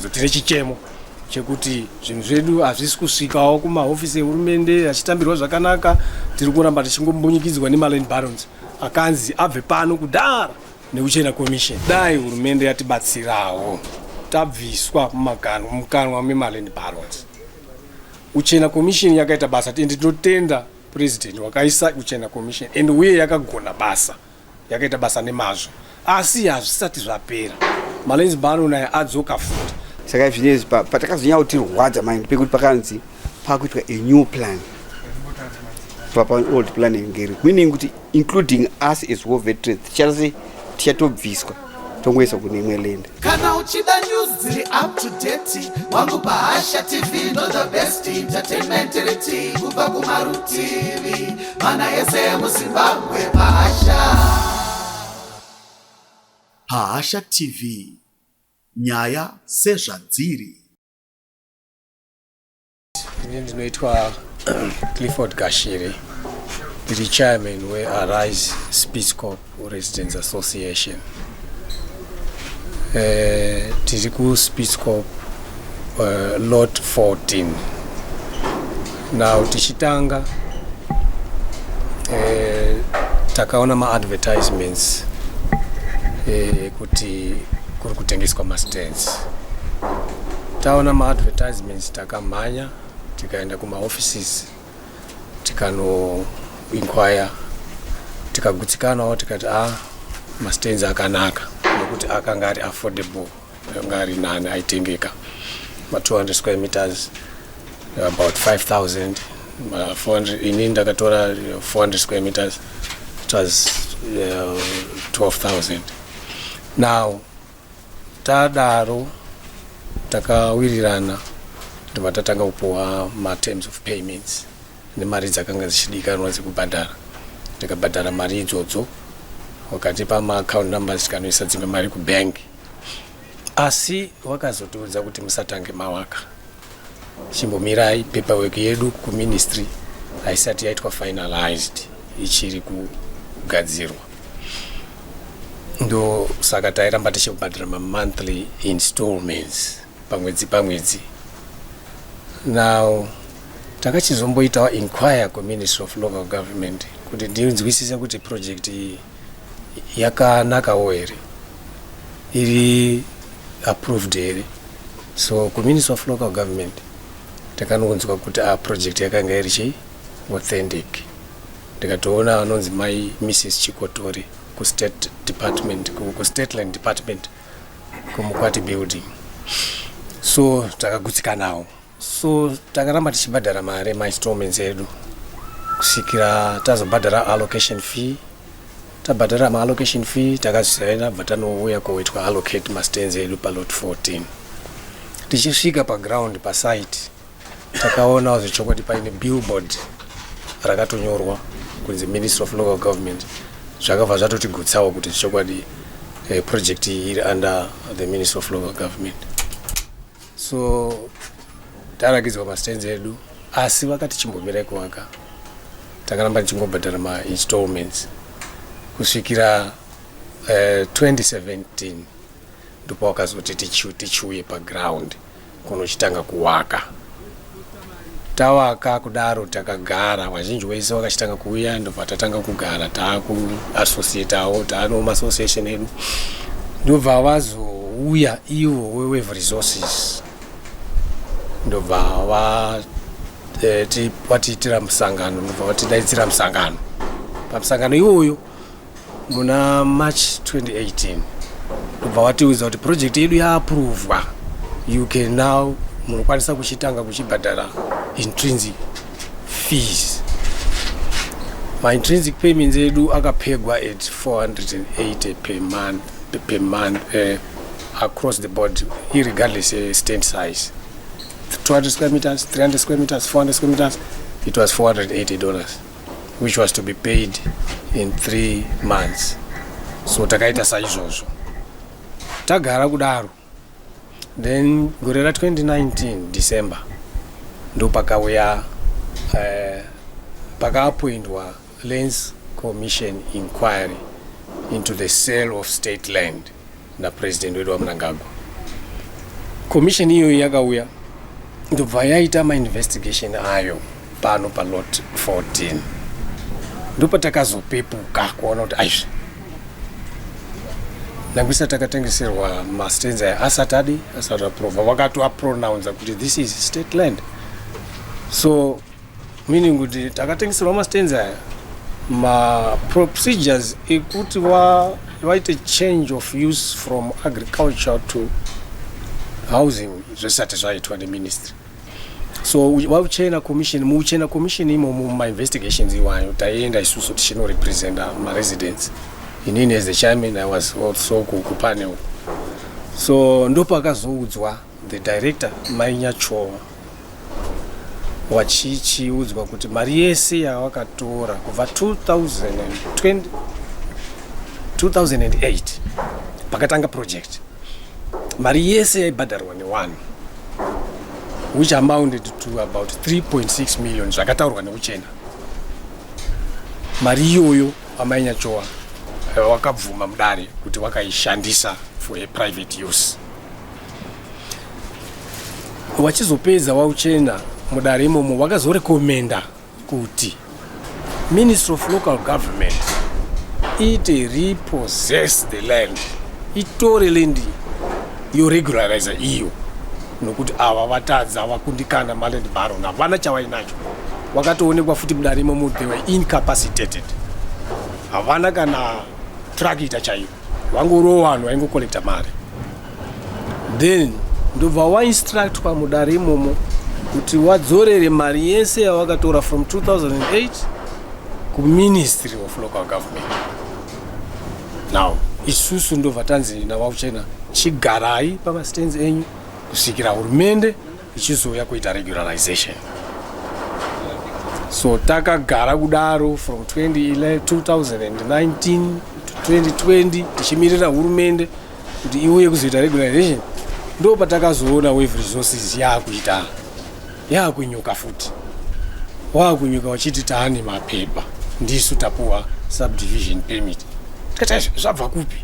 Saizvo tine chichemo chekuti zvinhu zvedu hazvisi kusvikawo kumahofisi ehurumende achitambirwa zvakanaka. Tiri kuramba tichingombunyikidzwa nemaland barons akanzi abve pano kudhara neUchena Commission. Dai hurumende yatibatsirawo tabviswa mukanwa memaland barons. Uchena Commission yakaita basa, ende tinotenda President wakaisa Uchena Commission, and uye yakagona basa, yakaita basa nemazvo, asi hazvisati zvapera. Malands baron aya adzoka futi. Saka zvinezvi patakazonyanya kutirwadza manje pekuti pakanzi pakuitwa a new plan papa old plan ngeri, meaning kuti including us as war veterans tichatose tichatobviswa, tongoiswa kune imwe land. Kana uchida news dziri up to date wangu, paHasha TV ndo the best entertainment riti kubva kumarutivi mana ese emuZimbabwe. Pahasha, Pahasha TV, nyaya sezvadziri. Ini ndinoitwa Clifford Gashiri, ndiri chairman weArise Spitzkop Residents Association. Tiri kuSpitzkop, lot 14. Now tichitanga, takaona maadvertisements ekuti kuri kutengeswa mastands. Taona maadvertisements, takamhanya tikaenda kumaoffices, tikano inquire, tikagutsikanawo, tikati a ah, mastands akanaka nekuti akanga ari affordable, anga ari nani, aitengeka. Ma200 square meters about 5000, 400. Ini ndakatora 400 square meters, it was 12,000. Now tadaro, takawirirana, ndobva tatanga kupuwa materms of payments nemari dzakanga dzichidikanwa dzekubhadhara. Tikabhadhara mari idzodzo, wakatipa maaccount numbers, tikanoisa dzimwe mari kubank. Asi vakazotiudza kuti musatange mawaka, chimbomirai, paperwork yedu kuministry haisati yaitwa finalized, ichiri kugadzirwa. Ndo saka tairamba tichibhadhara mamonthly installments pamwedzi pamwedzi. Now takachizomboitawo inquire kuMinistry of Local Government kuti ndinzwisise kuti project iyi yakanakawo here, iri approved here. So kuMinistry of Local Government takanonzwa kuti a project yakanga iri chii, authentic. Ndikatoona anonzi mai Mrs Chikotori kuState Department, kuState Land Department, kuMukwati Building. So takagutsikanawo. So takaramba tichibhadhara mari, mainstallments edu, kusvikira tazobhadhara allocation fee. Tabhadhara maallocation fee, takazosaina, bva tanouya koitwa allocate mastands edu palot 14. Tichisvika paground, pasite, takaonawo zvechokwadi paine billboard rakatonyorwa kunzi Ministry of Local Government. Zvakabva zvatotigutsawo kuti zvechokwadi project iyi iri under the Ministry of Local Government. So tarakidzwa mastands edu, asi vakati chimbomirai kuvaka. Takaramba tichingobhadhara mainstallments kusvikira 2017, ndipo wakazoti tichiuye paground kunochitanga kuwaka. Tawaka kudaro, takagara, vazhinji vese vakachitanga kuuya, ndobva tatanga kugara, taakuassociatawo, taano maassociation edu. Ndobva vazouya ivo weWave Resources, ndobva vatiitira musangano, ndobva vatidaidzira musangano. Pamusangano iwoyo muna March 2018, ndobva vatiudza kuti project yedu yaaprovwa, you can now, munokwanisa kuchitanga kuchibhadhara intrinsic fees. Maintrinsic payments edu akapegwa at 480 per month across the board, irregardless stand size, 200 square meters, 300 square meters, 400 square meters. It was $480, which was to be paid in 3 months. So takaita saizvozvo, tagara kudaro. Then gore ra2019 December, ndo pakauya pakaappointwa Lands Commission inquiry into the sale of state land naPresident wedu waMnangagwa. Commission iyoyo yakauya, ndobva yaita mainvestigation ayo pano palot 14. Ndopatakazopepuka kuona kuti aizvi nangwisa takatengeserwa mastands aya asati adi asati aprova, vakatoapronounza kuti this is state land. So meaning kuti takatengeserwa mastands aya, maprocedures ekuti vaite change of use from agriculture to housing zvisati zvaitwa neministry. So vauchena commission, muuchena commission imomo, mumainvestigations iwayo, taienda isusu tichinorepresenta maresidents. Inini as the chairman, I was also kupanel. So ndopakazoudzwa the director, Mainyachowa, wachichiudzwa kuti mari yese yawakatora kubva 2020, 2008 pakatanga project, mari yese yaibhadharwa newanhu, which amounted to about 3.6 million, zvakataurwa neuchena, mari iyoyo amainyachowa wakabvuma mudare kuti wakaishandisa for a private use. Wachizopedza wauchena mudare imomo, wakazorekomenda kuti Ministry of Local Government iite repossess the land, itore land, yoregulariza iyo, nokuti ava vatadza, vakundikana. Maland baron havana chavainacho. Wakatoonekwa futi mudare imomo, they were incapacitated, havana kana tractor chaiyo, vangoriwo vanhu vaingokolekta mari. Then ndobva wainstructwa mudare imomo kuti wadzorere mari yese yawakatora from 2008 kuMinistry of Local Government. Now isusu ndobva tanzi navauchena, chigarai pamastands enyu kusvikira hurumende ichizouya kuita regularization. So takagara kudaro from 2011, 2019 to 2020, tichimirira hurumende kuti iuye kuzoita regularization. Ndo patakazoona Wave Resources yakuita, yakunyuka futi, wakunyuka wachiti taane mapepa, ndisu tapuwa subdivision permit. Tikati zvabva kupi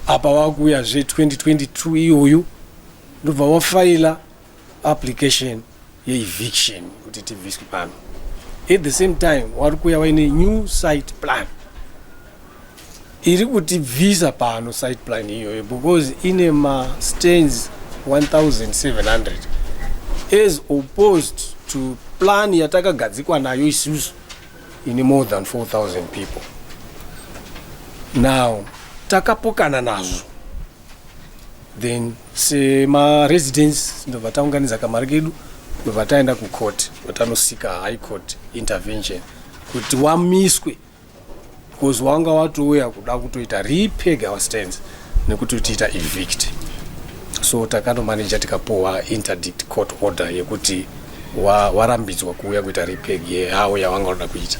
apa? Wakuyazve 2022 iyoyo, ndobva wafaila application yeeviction kuti tibviswe pano. At the same time wari kuuya waine new site plan iri kutibvisa pano. Site plan iyoyo, because ine mastands 1700 as opposed to plan yatakagadzikwa nayo isusu ine more than 4000 people. Now takapokana nazvo. Then semaresidents ndobva taunganidza kamari kedu, ndobva taenda kucourt, vatanosika High Court intervention kuti wamiswe, because wanga watouya kuda kutoita repeg our stands nekuti tiita evict. So takanomaneja, tikapuwa interdict court order yekuti warambidzwa kuuya kuita repeg yehavo yavanga vanoda kuita.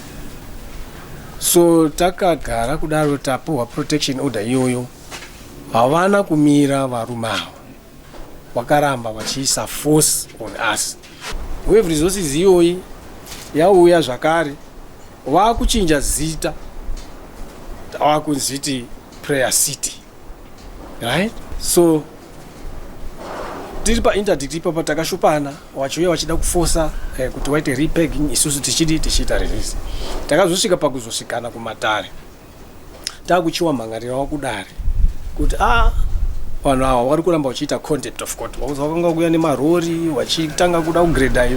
So takagara kudaro, tapuhwa protection order iyoyo. Havana kumira varume ava, vakaramba vachiisa force on us. Wave Resources iyoyi yauya zvakare, vakuchinja zita, vakunziti Prayer City, right? So tiri painterdict ipapa, takashupana, vachiuya vachida kufosa kuti waite repegging, isusu tichidi tichiita release. Takazosvika pakuzosvikana kumatare, takuchiwa mhangariro wakudare kuti a vanhu ava vari kuramba vachiita contempt of court. Vakanga kuuya nemarori, vachitanga kuda kugreda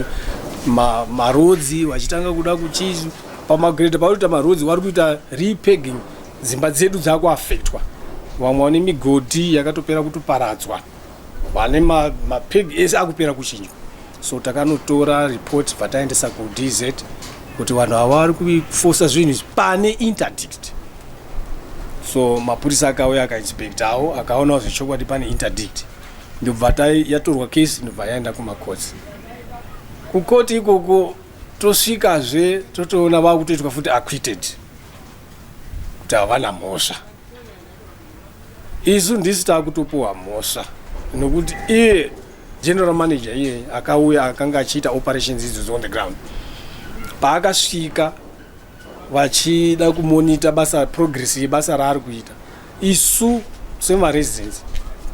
maroads, vachitanga kuda kuchi pamagreda pauri kuita maroads, vari kuita repegging. Dzimba dzedu dzakuafektwa, vamwe vane migodhi yakatopera kutoparadzwa, vane mapeg ese akupera kuchinjwa. So takanotora report, bva taendesa kuDZ kuti vanhu ava vari kufosa zvinhu izvi pane interdict. So mapurisa akauya, akainspectawo, akaonawo zvechokwadi pane interdict. Ndobva yatorwa kesi, ndobva yaenda kumakotsi. Kukoti ikoko tosvikazve, totoona vakutoitwa futi acquitted kuti havana mhosva. Isu ndisi taakutopuwa mhosva, nokuti iye general manager iye akauya akanga achiita operations idzodzo on the ground, paakasvika vachida kumonita basa, progress yebasa raari kuita, isu semaresidents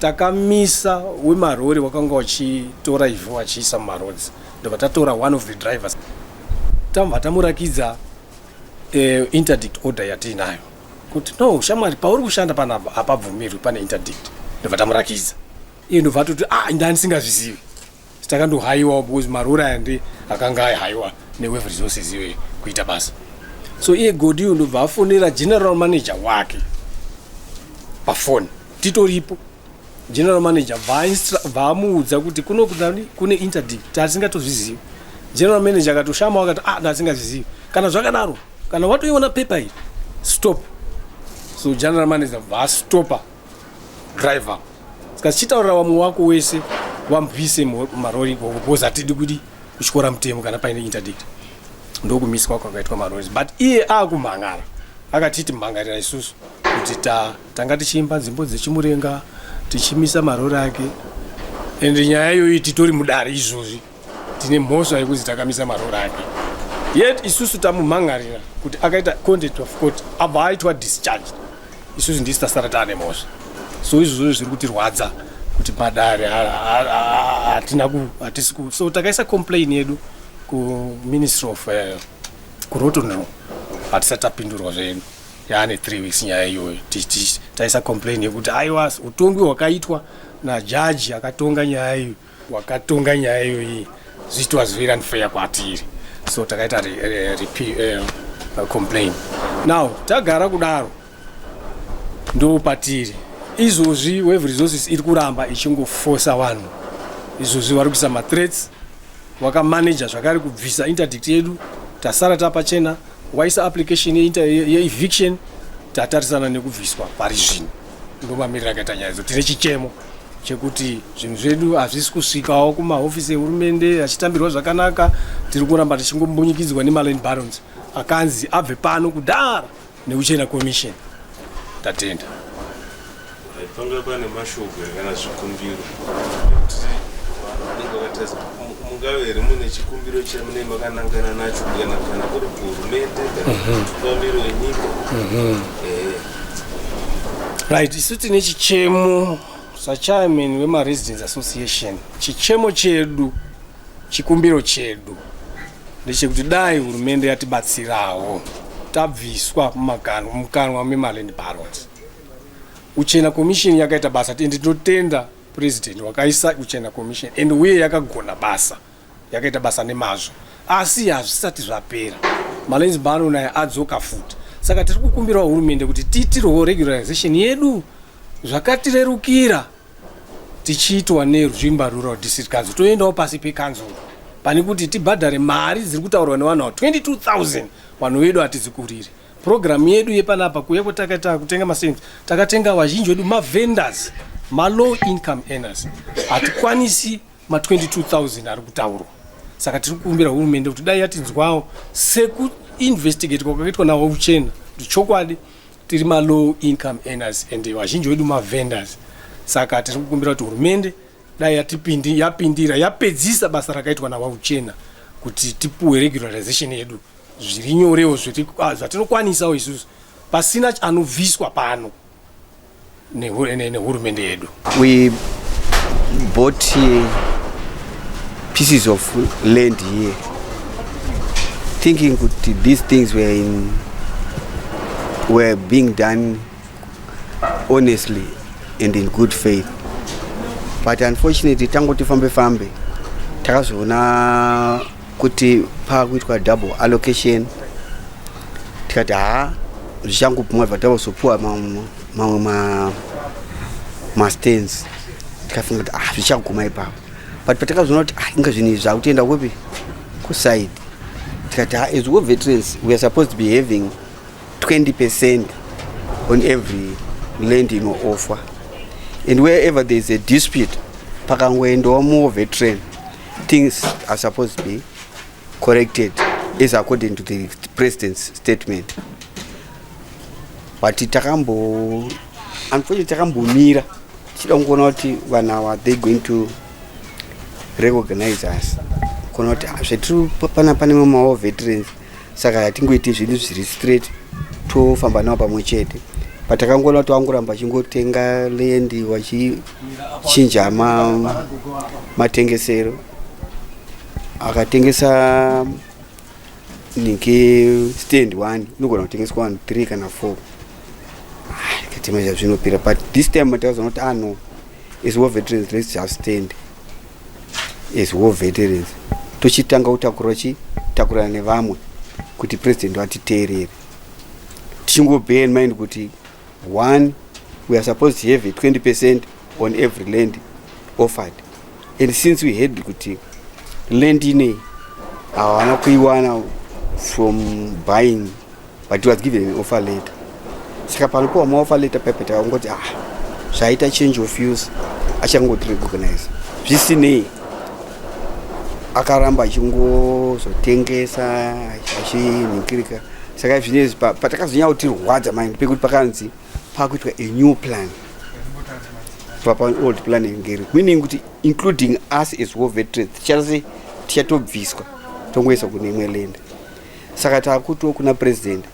Takamisa wemarori wakanga wachitora ivhu vachiisa mumaroads, ndobva tatora one of the drivers, tambva tamurakidza interdict order yatiinayo kuti, "No shamwari, pauri kushanda panapa hapabvumirwi, pane interdict." Ndobva tamurakidza iye, ndobva atoti, "Ah, ndandisingazvizivi." Takandohaiwawo because marori aya ndi akanga aihaiwa neWave Resources iyoyo kuita basa. So iye Godiyo ndobva afonera general manager wake pafoni titoripo. General manager bvaamuudza kuti kuno kune interdict, tasingatozvizivi. General manager akatoshama, akati, "Ah, ndasingazvizivi. Kana zvakadaro, kana watoiona pepa iri, stop." So general manager bvaastopa driver, saka tichitaurira vamwe wako wese wambvise marori ikoko because hatidi kuti kutyora mutemo kana paine interdict. Ndokumiswa kwakaitwa marori, but iye aakumhangara, akatiti mhangarira isusu kuti tanga tichiimba dzimbo dzechimurenga, tichimisa marori ake. And nyaya iyoyi titori mudare izvozvi, tine mhosva yekuzi takamisa marori ake, yet isusu tamumhangarira kuti akaita contempt of court, abva aitwa discharged. Isusu ndisi tasara taane mhosva. So izvozvo zviri kutirwadza kuti madare hatina, hatisi. So takaisa complain yedu kuMinistry of kuRotten Row, hatisati tapindurwa zvedu. Yaane 3 weeks nyaya iyoyo. Taisa complain yekuti aiwa, utongi hwakaitwa najaji akatonga nyaya iyo, wakatonga nyaya iyoyi, zviitwa very unfair kwatiri. So takaita complain. Now tagara kudaro, ndo patiri izvozvi. Wave Resources iri kuramba ichingofosa vanhu. Izvozvi vari kuisa mathreats, vakamanaja zvakare kubvisa interdict yedu, tasara tapachena. Waisa application yeeviction, tatarisana nekubviswa pari zvino. Ndo mamiriro akaita nyaya idzo. Tine chichemo chekuti zvinhu zvedu hazvisi kusvikawo kumahofisi ehurumende achitambirwa zvakanaka. Tiri kuramba tichingombunyikidzwa nemaland barons akanzi abve pano kudhara neUchena Commission. Tatenda. Panga pane mashoko kana zvikumbiro ekuti vanenge vakatarisa, mungave here mune chikumbiro chamune makanangana nacho, kana kuri kuhurumende kana mutungamiri wenyika? Right, isu tine chichemo sachairman wemaresidents association. Chichemo chedu, chikumbiro chedu ndechekuti dai hurumende yatibatsirawo, tabviswa mukanwa memaland barons. Uchena Commission yakaita basa, ende tinotenda president wakaisa Uchena Commission, and uye yakagona basa, yakaita basa nemazvo, asi hazvisati zvapera. Maland baron aya adzoka futi, saka tiri kukumbirawo hurumende kuti tiitirwewo regularization yedu zvakatirerukira, tichiitwa neZvimba Rural District Council, toendawo pasi pekanzuro, pane kuti tibhadhare mari dziri kutaurwa nevanhu ava, 22,000. Vanhu vedu hatidzikuriri. Purogiramu yedu yepanapa, kuuya kwatakaita kutenga mastands, takatenga vazhinji vedu mavendors, malow income earners, hatikwanisi ma22,000 ari kutaurwa. Saka tiri kukumbira hurumende kuti dai yatinzwawo sekuinvestigate kwakaitwa nawo Uchena, kuti chokwadi tiri malow income earners and vazhinji vedu mavendors. Saka tiri kukumbira kuti hurumende dai yapindira, yapedzisa basa rakaitwa nawaUchena kuti tipuwe regularization yedu zviri nyorewo, zvatinokwanisawo isusu, pasina anobviswa pano nehurumende yedu. We bought pieces of land here thinking kuti these things were being done honestly and in good faith, but unfortunately tangoti fambe fambe, takazoona kuti paakuitwa double allocation. Tikati haa, zvichangobvumwa, bva tavazopuwa mamwe mastands. Tikafunga kuti ah, zvichaguma ipapo, but patakazoona kuti ah, inga zvinhu izvi zvakutoenda kupi, kuside, tikati ah, as war veterans we are supposed to be having 20% on every land inoofferwa, and wherever there is a dispute, pakangoendawo muwar veteran, things are supposed to be corrected as according to the president's statement. But takambo, unfortunately, takambomira tichida kungoona kuti vanhu ava, they going to recognize us, kuona kuti ah, zvetiri pana pane mamawar veterans, saka hatingoiti zvinhu zviri straight, tofamba navo pamwe chete. But akangoona kuti wangoramba achingotenga land, wachichinja matengesero, akatengesa ninge stand one inogona kutengeswa one three kana four. Katema zvazvinopera, but this time takazoona kuti, ah no, as war veterans, let's just stand as war veterans, tochitanga kutakura chitakurana nevamwe kuti president vatiteerere, tichingo bear in mind kuti one, we are supposed to have a 20% on every land offered. And since we heard kuti land inei havana kuiwana from buying, but was given an offer letter. Saka panopiwa maoffer letter paipa, takangoti, ah, zvaita change of use, achangoti recognize. Zvisinei, akaramba achingozotengesa, achinhingirika. Saka zvinezvi patakazonyanya kutirwadza mind pekuti pakanzi pakuitwa a new plan paold plan ngeri, meaning kuti including us as war veterans, tichase tichatobviswa, tongoiswa kune imwe land. Saka takuto kuna president,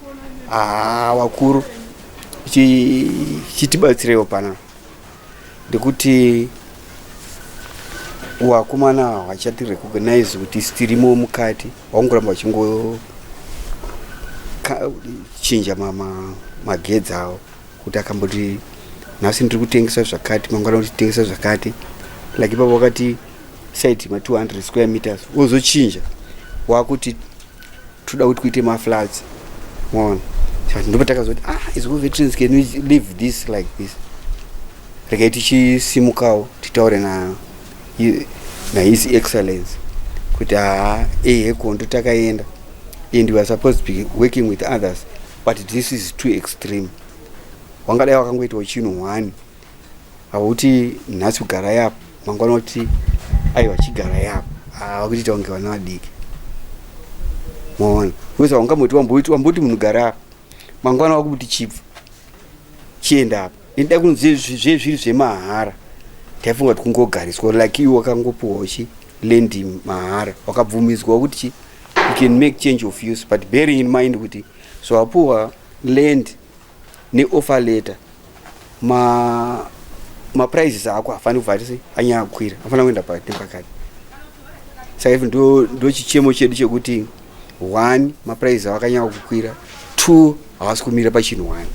haa, vakuru, chitibatsirewo panapa, ndekuti vakomana havachati recognize kuti isi tirimo mukati, vangoramba vachingo chinja magedzi avo, kuti akamboti nhasi ndiri kutengesa zvakati, mangwana kutengesa zvakati. Like ipapo wakati site ma 200 square meters, wozochinja wakuti toda kuti kuite maflats. Maona, saka ndipo takazoti, ah, as war veterans, can we leave this like this? Regai tichisimukawo, titaure naHis Excellence kuti haa, ehe, kondo takaenda and we are supposed to be working with others, but this is too extreme. Wangadai wakangoitawo chinhu one, hauti nhasi kugara yapo, mangwana kuti aiwa, chigara yapo. Vakutiita kunge vana vadiki, maona? Because haungamboti wamboti munhu gara apa, mangwana wakuti chibva, chienda apa. Inoda kunzi zve zviri zvemahara, taifunga kuti kungogariswa like iwe wakangopiwawo chi land mahara, wakabvumidzwa kuti chi you can make change of use, but bearing in mind kuti zvawapiwa land neoffer letter, maprices ako hafaniri kubva ati anyanya kukwira, afanira kuenda pakati nepakati. Saka ivi ndo chichemo chedu chekuti one, maprices avo akanyanya kukwira, two, havasi kumira pachinhu one.